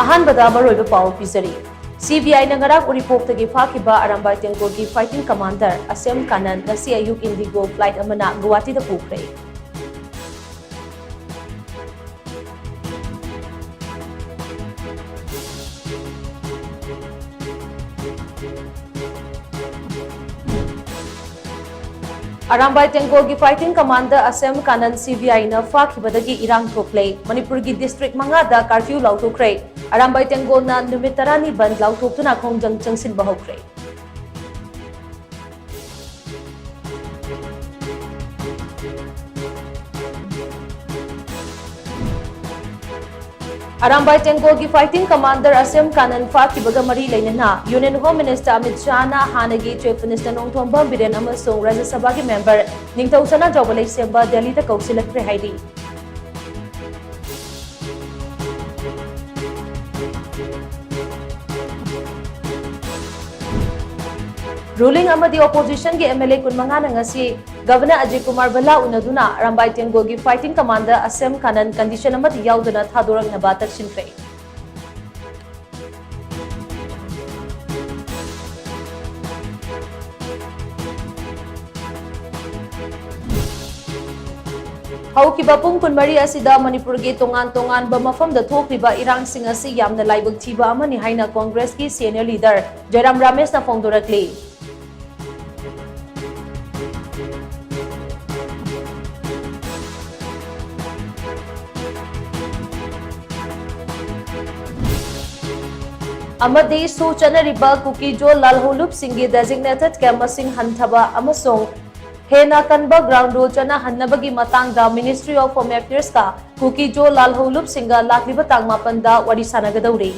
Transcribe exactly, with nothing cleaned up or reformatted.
ꯑꯍꯥꯟꯕꯗ ꯃꯔꯨꯑꯣꯏꯕ ꯄꯥꯎ ꯄꯤꯖꯔꯤ꯫ ꯁꯤ ꯕꯤ ꯑꯥꯏꯅ ꯉꯔꯥꯡ ꯎꯔꯤꯄꯣꯛꯇꯒꯤ ꯐꯥꯈꯤꯕ ꯑꯔꯥꯝꯕꯥꯏ ꯇꯦꯡꯒꯣꯜꯒꯤ fighting commander ꯑꯁꯦꯝ ꯀꯥꯅꯟ ꯉꯁꯤ ꯑꯌꯨꯛ IndiGo flight ꯑꯃꯅ ꯒꯨꯋꯥꯍꯥꯇꯤꯗ ꯄꯨꯈ꯭ꯔꯦ꯫ Arambai ꯇꯦꯡꯒꯣꯜꯒꯤ fighting commander ꯑꯁꯦꯝ Kanan C B ꯑꯥꯏꯅ ꯐꯥꯈꯤꯕꯗꯒꯤ ꯏꯔꯥꯡ ꯊꯣꯛꯂꯦ꯫ ꯃꯅꯤꯄꯨꯔꯒꯤ district ꯃꯉꯥꯗ curfew ꯂꯥꯎꯊꯣꯛꯈ꯭ꯔꯦ꯫ ꯑꯔꯥꯝꯕꯥꯏ ꯇꯦꯡꯒꯣꯜꯅ ꯅꯨꯃꯤꯠ ꯇꯔꯥꯅꯤ ꯕꯟꯗ ꯂꯥꯎꯊꯣꯛꯇꯨꯅ ꯈꯣꯡꯖꯪ ꯆꯪꯁꯤꯟꯕ ꯍꯧꯈ꯭ꯔꯦ꯫ ꯑꯔꯥꯝꯕꯥꯏ ꯇꯦꯡꯒꯣꯜꯒꯤ fighting commander ꯑꯁꯦꯝ ꯀꯥꯅꯟ ꯐꯥꯈꯤꯕꯒ ꯃꯔꯤ ꯂꯩꯅꯅ Union Home Minister ꯑꯃꯤꯠ ꯁꯥꯍꯅ ꯍꯥꯟꯅꯒꯤ Chief Minister ꯅꯣꯡꯊꯣꯝꯕꯝ ꯕꯤꯔꯦꯟ ꯑꯃꯁꯨꯡ ꯔꯥꯖ꯭ꯌ ꯁꯚꯥꯒꯤ member ꯅꯤꯡꯊꯧ ꯁꯅꯥꯖꯥꯎꯕ ꯂꯩꯁꯦꯝꯕ ꯗꯦꯜꯂꯤꯗ ꯀꯧꯁꯤꯜꯂꯛꯈ꯭ꯔꯦ ꯍꯥꯏꯔꯤ꯫ Ruling ꯑꯃꯗꯤ oppositionꯒꯤ M L A ꯀꯨꯟꯃꯉꯥꯅ ꯉꯁꯤ Governor Ajit Kumar ꯚꯜꯂꯥ ꯎꯅꯗꯨꯅ Arambai ꯇꯦꯡꯒꯣꯜꯒꯤ fighting commander ꯑꯁꯦꯝ Kanan condition ꯑꯃꯠꯇ ꯌꯥꯎꯗꯅ ꯊꯥꯗꯣꯔꯛꯅꯕ ꯇꯛꯁꯤꯟꯈ꯭ꯔꯦ꯫ ꯍꯧꯈꯤꯕ ꯄꯨꯡ ꯀꯨꯟꯃꯔꯤ ꯑꯁꯤꯗ ꯃꯅꯤꯄꯨꯔꯒꯤ ꯇꯣꯉꯥꯟ ꯇꯣꯉꯥꯟꯕ ꯃꯐꯝꯗ ꯊꯣꯛꯂꯤꯕ ꯏꯔꯥꯡꯁꯤꯡ ꯑꯁꯤ ꯌꯥꯝꯅ ꯂꯥꯏꯕꯛ ꯊꯤꯕ ꯑꯃꯅꯤ ꯍꯥꯏꯅ ꯀꯣꯡꯒ꯭ꯔꯦꯁꯀꯤ senior leader ꯖꯣꯏꯔꯥꯝ ꯔꯥꯃꯦꯁꯅ ꯐꯣꯡꯗꯣꯔꯛꯂꯤ꯫ ꯑꯃꯗꯤ ꯁꯨ ꯆꯠꯅꯔꯤꯕ ꯀꯨꯀꯤꯖꯣ ꯂꯥꯜꯍꯧꯂꯨꯞꯁꯤꯡꯒꯤ designated camp ꯃꯁꯤꯡ ꯍꯟꯊꯕ ꯑꯃꯁꯨꯡ ꯍꯦꯟꯅ ꯀꯟꯕ ground rule ꯆꯠꯅꯍꯟꯅꯕꯒꯤ ꯃꯇꯥꯡꯗ Ministry of Home Affairsꯀ ꯀꯨꯀꯤꯖꯣ ꯂꯥꯜꯍꯧꯂꯨꯞꯁꯤꯡꯒ ꯂꯥꯛꯂꯤꯕ ꯇꯥꯡ ꯃꯥꯄꯟꯗ ꯋꯥꯔꯤ ꯁꯥꯟꯅꯒꯗꯧꯔꯤ꯫